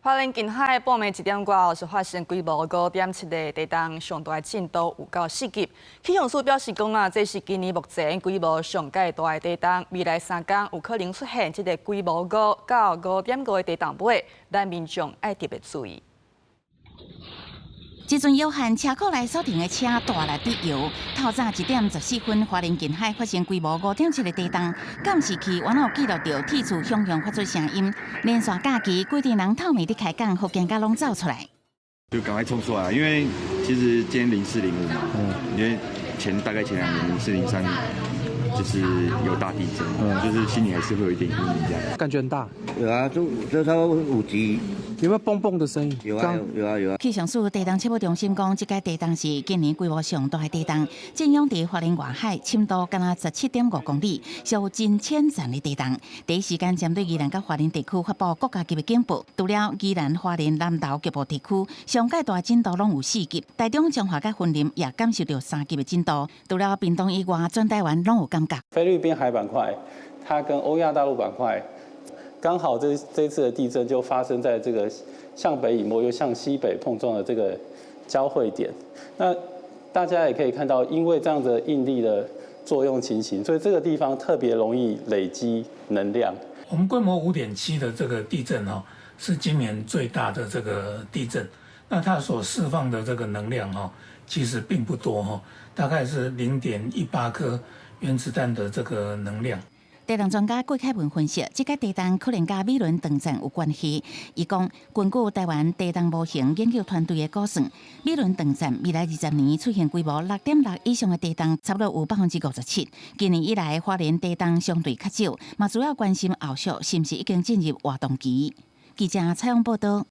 花蓮近海半暝1點外是發生規模5.7的地動，上大震度有到4級。氣象署表示講啊，這是今年目前規模上蓋大的地動，未來3工有可能出現這個規模5到5.5的地動尾，咱民眾愛特別注意。這陣約翰車庫內所停的車大力佇搖。透早1點14分，花蓮近海發生規模5.7的地動，監視器原有記錄著鐵厝響響發出聲音，連續假期規陣人透暝佇開工，予驚甲攏走出來。就趕快衝出來，因為其實今天0405嘛，因為大概前2年0403就是有大地震，就是心裡還是會有一點陰影這樣。感覺很大。有啊，就差不多5級。有沒有嘣嘣的聲音？有啊有啊有啊。氣象署地動測報中心講，這個地動是今年規模上大的地動，震央佇花蓮外海，深度敢若17.5公里，屬真淺層的地動。第一時間針對宜蘭佮花蓮地區發布國家級的警報。除了宜蘭、花蓮、南投局部地區，上蓋大震度攏有4級，台中、彰化佮雲林也感受著3級的震度。除了屏東以外，全台灣攏有感覺。菲律賓海板塊，它跟歐亞大陸板塊。剛好這次的地震就發生在這個向北隱沒又向西北碰撞的這個交匯點。那大家也可以看到，因為這樣的應力的作用情形，所以這個地方特別容易累積能量。我們規模5.7的這個地震哦，是今年最大的這個地震。那它所釋放的這個能量哦，其實並不多哈，大概是0.18顆原子彈的這個能量。地動專家郭凱文分析，這個地動可能佮美崙斷層有關係。伊講，根據台灣地動模型研究團隊的估算，美崙斷層未來20年出現規模6.6以上的地動，差不多有57%。今年以來，花蓮地動相對較少，嘛主要關心後續是毋是已經進入活動期。記者採訪報道。